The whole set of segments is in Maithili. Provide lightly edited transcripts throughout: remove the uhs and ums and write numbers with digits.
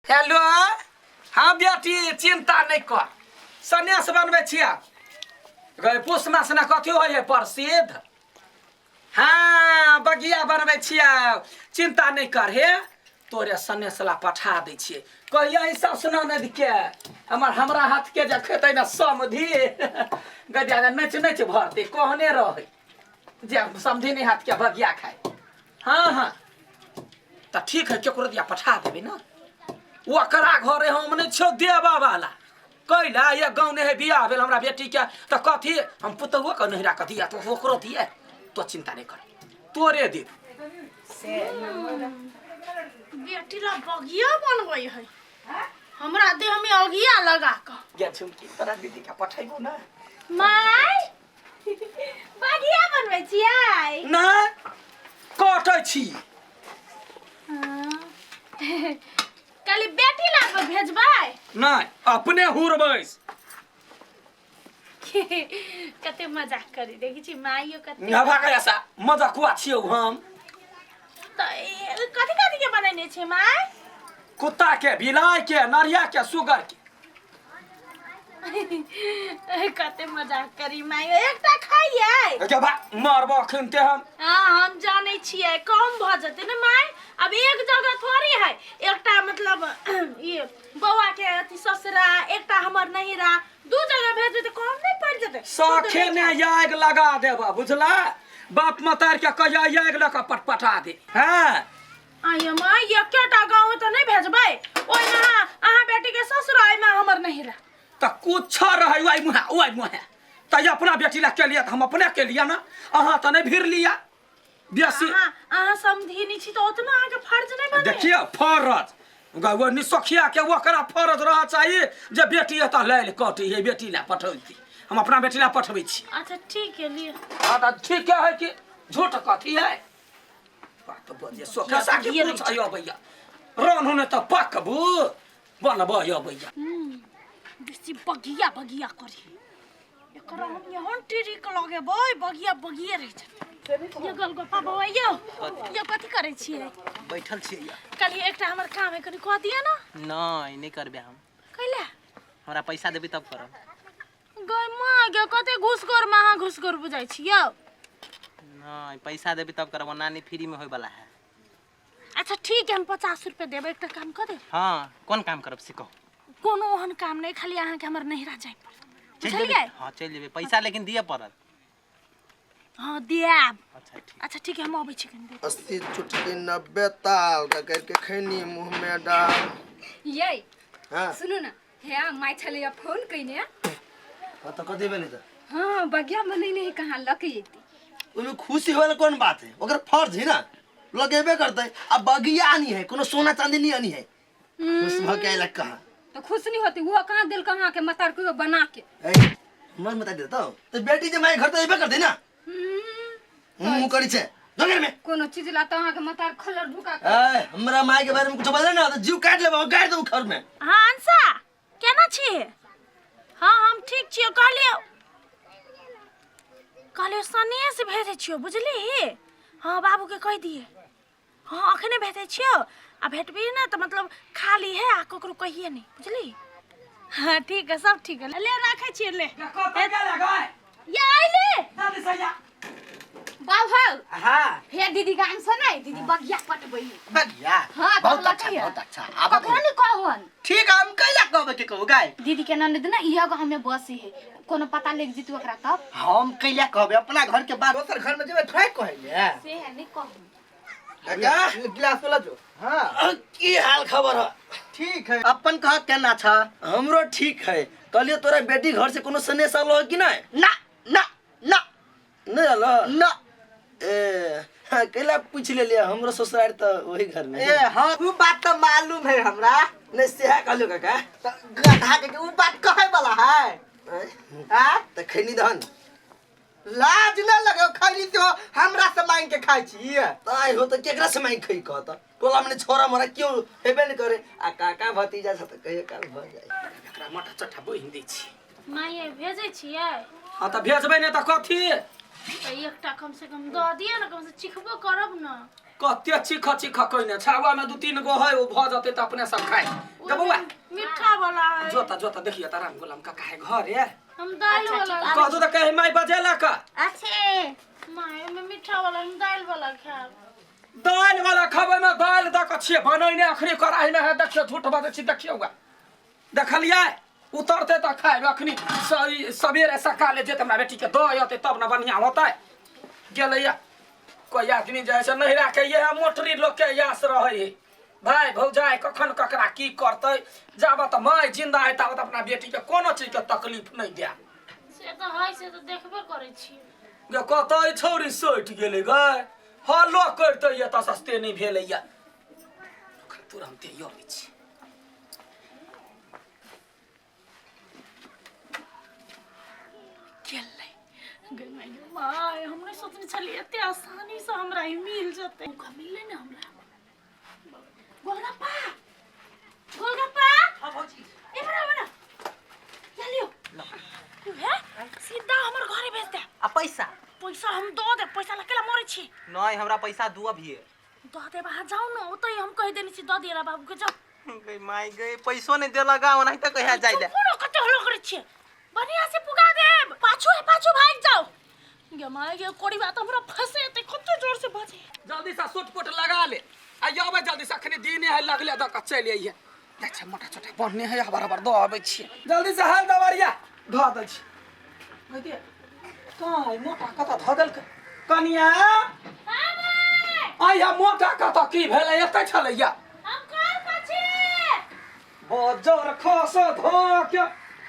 हेलो हाँ बेटी चिंता नहीं कर सन्यास बनबै छियै गए पूस मास ने कथी होइ है प्रसिद्ध हाँ बगिया बनबै छियै चिंता नहीं कर हे तोरे सन्यास ला पठा दै छियै कहिया ई सासु ननद के हमर हमरा हाथ के जे खेतै ने समधि गदिया नच नच भरतै कहने रहै जे समधि नहीं हाथ के बगिया खाए हाँ हाँ तऽ ठीक है केकरो दिया पठा देबै ने ओकरा घरे हम नहि छियौ देबऽ वाला कैला एक गाँव नहि है बियाह भेल हमरा बेटीके तऽ कथी हम पुतहुओके नहिरा के दिया तऽ ओकरो दिए तो चिंता नहि कर तोरे देब बेटी ला बगिया बनबै है हमरा देह में अगिया लगा कऽ गे झुमकी तोरा दीदी के पठेबो ना माय बगिया बनबै छियै नहि कटै छी काली बेटी ला कऽ भेजबै नहि अपने हुरबै कते मजाक करी देखै छी माइयो कते नभा के ऐसा मजाकुआ छियौ हम तऽ कथी कथी के बनेने छी माय कुत्ता के बिलाय के नरिया के सुगर के कते मजाक करी माय एकटा खाइयै के बा मारबो अखन ते हम हाँ हम जानै छियै कम भऽ जेतै ने माय अब एक जगह थोड़ी है एकटा मतलब ई बौआ के अथी ससुरा एकटा हमर नहिरा दू जगह भेजबै तऽ कम नहि पड़ि जेतै सखे ने आगि लगा देबा बुझला बाप मतार के कहिया आगि लऽ कऽ पटपटा दे हाँ आइए माँ एकेटा गाँव तऽ नहि भेजबै ओहिमे अहाँ अहाँ बेटीके ससुर ओहिमे हमर नहिरा तऽ कुछ रहै ओहि मुँहे ओहि मुँहे तऽ अपना बेटी लए केलियै तऽ हम अपने केलियै ने अहाँ तऽ नहि भिड़ लिअ बेसी अहाँ अहाँ समधिनी छी तऽ ओतना अहाँके फर्ज नहि बने देखियौ फरज वो निसखिया के ओकरा फरज रह चाहिए जे बेटी एतऽ लै कटी है बेटी लए पठौती हम अपना बेटी लए पठबै छी अच्छा ठीक है लिए हाँ तऽ ठीक है कि झूठ कथी है बात बजे सोखा साकी पूछ अबैया रन होने तऽ पकबू बनबै अबैया बेसी बगिया बगिया करी एकरा हम एहन ट्रिक लगेबै बगिया बगिए रहि जेतै ये गोलगप्पा बौआ यौ यौ कथी करै छियै बैठल छियै कहलियै एकटा हमर काम है कनि कऽ दिअ ने नहि नहि करबै हम कैला हमरा पैसा देबै तब करब गै माँ गे कते घूसखोर में अहाँ घूसखोर बुझाइ छी यौ नहि पैसा देबै तब करब ओना नहि फ्रीमे होयवला है अच्छा ठीक है हम 50 रुपये देबै एकटा काम कऽ देब हाँ कोन काम करब से कहू कोनो ओहन काम नहि खाली अहाँके हमर नहिरा जाय पड़त चलि जेबै बुझलियै हाँ चलि जेबै पैसा लेकिन दिअ पड़त हाँ दियाब अच्छा ठीक अच्छा ठीक है हम अबै छी कनि देर 80 चुटकी 90 ताल रगड़ के खैनी मुंह में डाल यै हाँ सुनू ने हे माय छलैया फोन कयने हाँ तो कथी भेलै तऽ हाँ बगिया बनेने है कहाँ लऽ के अयती ओहिमे खुशी होय वाला कोन बात है ओकर फर्ज है ना लगेबे करतै आ बगिया आनी है कोनो सोना चांदी नहीं आनी है खुश भऽ के अयलक कहाँ तो खुश नहीं होती वो कहाँ दिल कहाँ के मतार को बना के ए मन बता देता तो बेटी जे माय घर तो अयबे करतै ना मुँह करी छै जो घर में कोनो चीज ला तो अहाँ के मतार खलर ढुका के ए हमरा माय के बारे में कुछ बोले ना तो जीव काट लेबो काट देबो घर में हाँ अंशा केना छी हाँ हम ठीक छियो कहलियो कहलियो सनिए से भेजै छियो बुझली हाँ बाबूके कहि दिए हाँ अखने भेजै छियो आ भेटबी ने तऽ मतलब खाली है आ ककरो कहिए नहीं बुझली हाँ ठीक है सब ठीक है ले राखै छियै ले कतऽ गेलै गै या अइले दादी सैया बाबू हौ हाँ हे दीदी गाम से नहीं दीदी बगिया पटबै है बगिया हाँ, बहुत कहलक अच्छा है। बहुत अच्छा आब ककरो नहीं कहन ठीक है हम कैला कहबे के कहू गाय दीदी के ननद ना इहे गो हमें बसी है कोनो पता लग जीतू ओकरा तब हम कैला कहबे अपना घर के बात दोसर घर में जेबे थोड़े कहले से है नहीं कहू काका गिलास वाला जो हाँ की हाल खबर है ठीक है अपन कह केना छ हमरो ठीक है कहलियो तोरा बेटी घर से कोनो सनेस आलो है कि नहीं ना ना ना नहीं आलो ना ए हाँ, कैला पूछ ले लिया हमरो ससुराल तो वही घर में ए हाँ उ बात तो मालूम है हमरा नहीं सेहा कहलियो काका त गधा के उ बात कहे वाला है आ त खैनी दहन लाज न लगे खैली तो हमरा से मांग के खाइ छी ताय हो त केकरा से मांग खई कहत टोला में छोरा मोरा क्यों हेबे न करे आ काका भतीजा छ त कहियो काल भ जाए एकरा मठा चट्ठा बोहि दै छी माये भेजै छियै हाँ तऽ भेजबै नहि तऽ कथी तऽ एकटा कम से कम दऽ दिअ ने कम से चिखबो करब ने कते चीख चीख कइने छावा में दू तीन गो है ओ भ जते त अपने सब खाए गे बौआ मीठा वाला है जोता जोता देखिए त राम गुलाम काका है घर ये हम दाल वाला कह दो त कहे माई बजेला का अच्छे माय ओमे मीठा वाला हम दाल वाला खाएब दाल वाला खबै में दाल द के छियै बनैने अखनी कढ़ाई में है देखियो झूठ बजै छी देखियौ गा देखलियै उतरते तऽ खायब अखनी सबेरे सकाले जे हमरा बेटी के दऽ अयतै तब ने बढ़िआँ होतै गेलैया कोई आदमी जे है से नहिरा के इएह मोटरी लोक के आस रहै है भाय भौजाइ कखन ककरा की करतै जाबत माय जिंदा है ताबत अपना बेटी के कोनो चीज के तकलीफ नहि दिया से तऽ है से तऽ देखबे करै छी गे कतऽ छौरी सटि गेलै गै हल्लो करितै एतऽ सस्ते नहि भेलैया तुरन्ते अबै छी गेलै गै माय गै माय हम नहि सोचने छलियै एते आसानीसँ हमरा ई मिल जेतै मौका मिललै ने हमरा गोलगप्पा गोलगप्पा हाँ भौजी एमहर आबै ने चलियो हे सीधा हमर घरे भेज दे आ पैसा पैसा हम दऽ देब पैसा लऽ केला मरै छी नहीं हमरा पैसा दू अभी दऽ देब अहाँ जाउ ने ओतहि हम कहि देने छी दऽ दिअ बाबूके जाउ गई माय गई पैसो नहीं देलक गा ओनाहिते कहिया जाय दे चुपू न कते हल्ला करै छियै बढ़िया से पुगा देब पाछू है पाछू भागि जाउ गे माय गे कोड़ी बात हमरा फंसेतै कते जोर से बजे जल्दी से सूट पुट लगा ले आ अबै जल्दी से अखनी दिने है लगले दऽ कऽ चलि अइहे जाइ छै मोटा छोटा बन्हने है हबर हबर दऽ अबै छियै जल्दी से हाल दवरिया धऽ दै छी बुझलियै कहाँ मोटा कतऽ धऽ देलकै कनिया आइ हम मोटा कतऽ की भेलै एतै छलैया हम कर कछी बजर खस धऽ के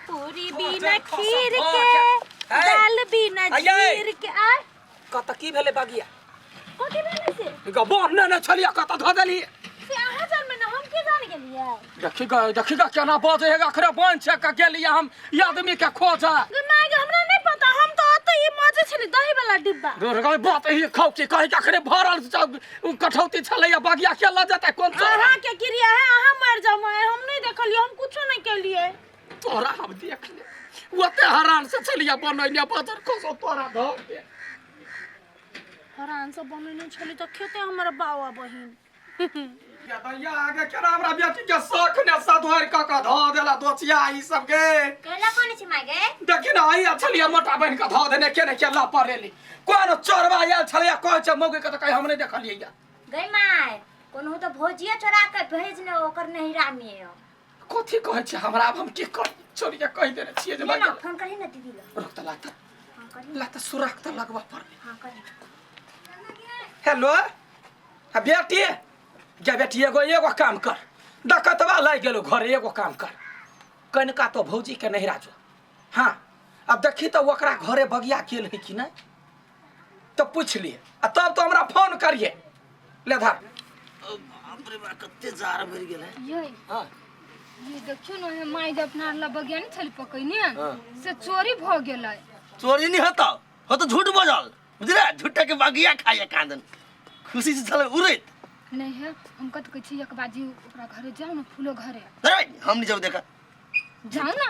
पूरी खो, बिना चल, खो, खीर सब के खो, के। दाल बिना आइए। जीर के आ कतऽ की भेलै बगिया कथी भेलै से गो ने छलिया कतऽ धऽ देली से अहाँ जानबै ने हम के जान गेलियै देखी ग देखी ग केना बजै है अखरे बन छै के गेलियै हम ई आदमी के खोज गे माय गे हमरा नहि पता हम तऽ ओतऽ ई मजे छलै दही वाला डिब्बा रे बात ही खाउ की कहे के अखरे भरल सब उ कठौती छलैया बगिया के लऽ जेतै कोन चोर अहाँ के क्रिया है अहाँ मर जाओ माय हम नहीं देखलियै हम कुछो नहीं केलियै तोरा हम देख ले ओते हरान से छलिया बनैने बजर खसो तोरा धऽ दे हरान सब बनेने छली तऽ खेते हमर बाबा बहिन या दैया आगे केना हमरा बेटी के शौख ने सधोर क के धऽ देला दोचिया ई सब के कैला कोन छी माय गे देखी ना आई छलिया मोटा बहिन के धऽ देने के ने के ला पड़ेली कोन चोरबा आयल छलिया कहै छै मौगी के तऽ कहे हम नहि देखलियै या गई माय कोनहु तऽ भौजिए चोरा के भेज ने ओकर नहिरा में कथी कहै छै हमरा आब हम की करी छोड़ि के कहि देने छियै जे ले ना भाग्य फोन करी ना दीदी लो रुक तऽ लागता हाँ करी लागता सुराख तऽ लगबा पड़लै हाँ करी हेलो आ बेटी गे बेटी एगो एगो काम कर डकतवा लागि गेलो घरे एगो काम कर कनिका तो भौजी के नहिरा जो हाँ अब देखी तऽ ओकरा घरे बगिया गेल है कि नहि तऽ पूछ लिए आ तब तो हमरा फोन करिए ले धर बाप रे बाप कते जार भरि गेल है ये हाँ ये देखियो ने ओहे माय जे अपना ला बगिया नहीं छली पकैने से चोरी भ गेलै चोरी नहीं होता हो तो झूठ बजल बुझले झूठे के बगिया खाइए कांदन खुशी से छले उड़ैत नहीं है हम कत कहै छी एक बाजी ओकरा घरे जाउ ने फूलो घरे अरे हम नहीं जाऊ देखा जाउ ने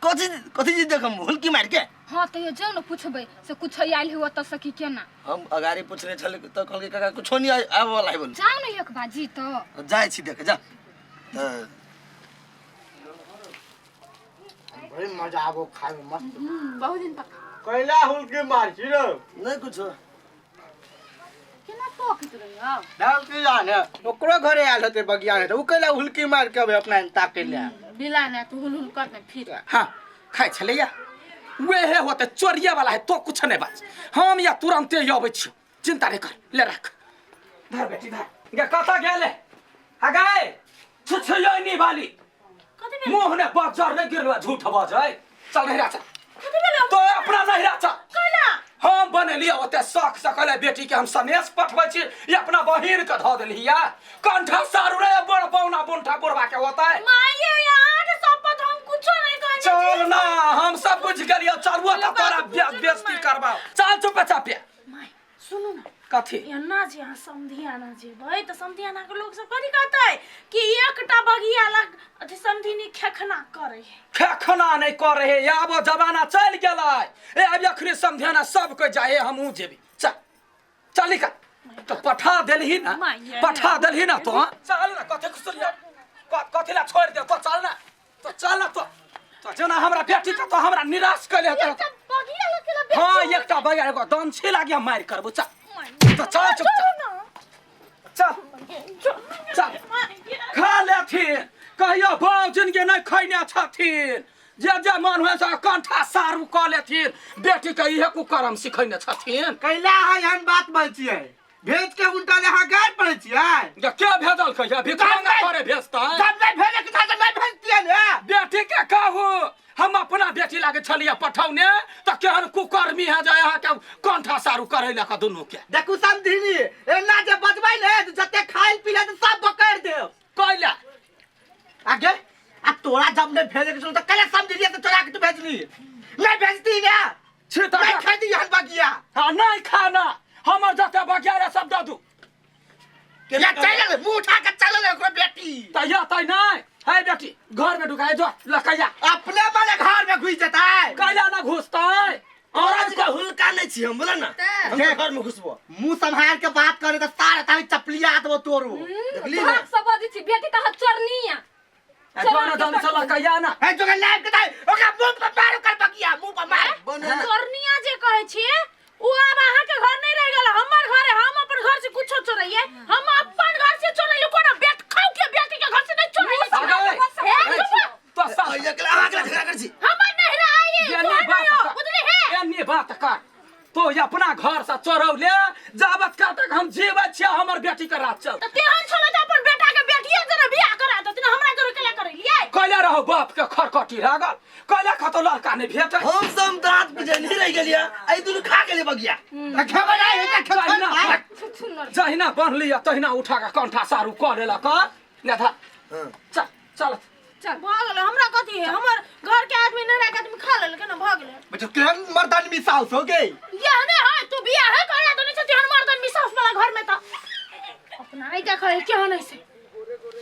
कथी कथी चीज देखम हुलकी मार के हाँ तैयो जाउ ने पूछबै से कुछ आयल है ओतऽ से कि केना हम अगाड़ी पूछने छले तऽ कहलकै काका कुछो नहीं आबे वाला है बोल जाउ ने एक बाजी तऽ जाइ छी देखे जा तऽ बड़ी मजा आबो खाए में मस्त बहुत दिन तक कैला हुलकी मार छी रो नहीं कुछो केना तकैत रहियो दाम की जाने ओकरो घरे आयल होते बगिया में तऽ उ कैला हुलकी मार के अबे अपना ताके ले बिला ने तू हुल हुल कर ने फिर हाँ खाइ छलैया वेहे होते चोरिया वाला है तो कुछ नहीं बात हम या तुरंते अबै छी चिंता नहीं कर ले रख धर बेटी धर गे कतऽ गेले आ गए छुछुयनी वाली कथी भेल मुँह ने बजर नहीं गिरलो झूठ बजै चल नहीं चल कथी भेल तो अपना नहीं चल कैला हम बनेलियै ओते शौक से कहले बेटी के हम सनेस पठबै छी ई अपना बहिन के धऽ देलियै कंठा सारू रे बड़ बौना बुनठा बुढ़वा के होतै माये यहाँ के शपथ हम कुछो नहीं कहने चल ना हम सब बुझ गेलियै चल वो तऽ तोरा बेइज्जती करबाउ चल चुपे चापे माय सुनू ना कथी एना जे अहाँ समधियाना जेबै तऽ समधियानाके लोक सब कथी कहतै कि एकटा बगिया लग अथी समधिनी खेखना करै है खेखना नहि करे हे आब जमाना चलि गेलै ए आब अखनी समधियाना सब कोइ जाए हमहूँ जेबै चल चल निकल तो पठा देलही ना माये। पठा देलही ना तो चल ना कथे खुसलिया कथी ला छोड़ दे तो चल ना तो चल ना तो तो जेना हमरा बेटी के तो हमरा निराश कैले तो एकटा बगिया लगे ला हाँ एकटा बगिया एगो दंछी लागिया मारि करबो चल तो चल चुपचाप चल चल खा लेथिन कहियो बाप जिनके नहि खैने छथिन जे जे मन होइ से कंठा सारू कऽ लेथिन बेटी के इहे कुकर्म सिखैने छथिन कैला है हम बात बोल छियै भेज के उल्टा ले अहाँ गाड़ पड़ै छियै जे के भेजल कहिया भिखारी करे भेजतै जब नहीं भेजे के था तो नहीं भेजतियै ने बेटी के कहू हम अपना बेटी लागे छलियै पठौने तऽ केहन कुकर्मी है जे अहाँके कंठा सारू करै लए कऽ दुनू के देखू समधिनी एना जे बजबै ने तऽ जते खाइ पी ले सब बकैर देब कैला आगे आ तोरा जब नहीं भेजे के छौ तऽ कैला समधिनी से चोरा के तू भेजली नहीं भेजती ने छी तऽ नहीं खाइ हन बगिया हाँ नहीं खाना हमर जते बगिया रहे सब दऽ दू या चल गेलै मुंह उठा के चल गेलै ओकरो बेटी तऽ या तै नहीं है बेटी घर में ढुकाए जो लकैया अपने वाले घर में घुस जेतै कैला ना घुसतै और आज का हुलका नहीं छी हम बोला ना हम तो घर में घुसबो मुंह संभाल के बात करे तऽ सारे तारी चपलिया देबो तोरो देखली ना भाग से बजै छी बेटी तऽ चोरनी आ जो ना जल्दी से लकैया ना है जो लाइव के दाई ओकरा मुंह पर मार ओकर बगिया मुंह पर मार बने चोरनिया जे कहै छियै उ आब अहाँके घर नहीं रह गेल हमर घर है हम अपन घर से कुछो चोरैये हम अपन घर से चोरैले कोनो बेट खाउ के बेटी के घर से नहीं चोरैले आगे। हे चुप तो सास अकेला अहाँ अकेला झगड़ा कर छी हमर नहीं रह ये नहीं बात बुझली हे एन्नी बात कर तो ये अपना घर से चोरौले जाबत काल तक हम जीवै छियै हमर बेटी के राज चल त तेहन छलै त अपन बेटा के बेटिए जरे बियाह करा देथिन हमरा जरे केला करैलियै कैले रहो बाप के खरकटी लागल कैले कतौ लड़का नहीं भेटै हम सब दांत बुझे नहीं रह गेलिया एहि दुनू खा गेलै बगिया खेबै नहीं हेतै खेबै जहिना जहिना बनली तहिना उठा के कंठा सारू कऽ लेलक ने था चल चल चल भऽ गेलै हमरा कथी है हमर घर के आदमी नहरा के आदमी खा लेलकै ना भऽ गेलै बच्चो केहन मर्दान मिसाउस हो गई यह ने है तू बियाह है करा देने छथि हमर मर्दन मिसाउस वाला घर में त अपना आई देखै केहन है से।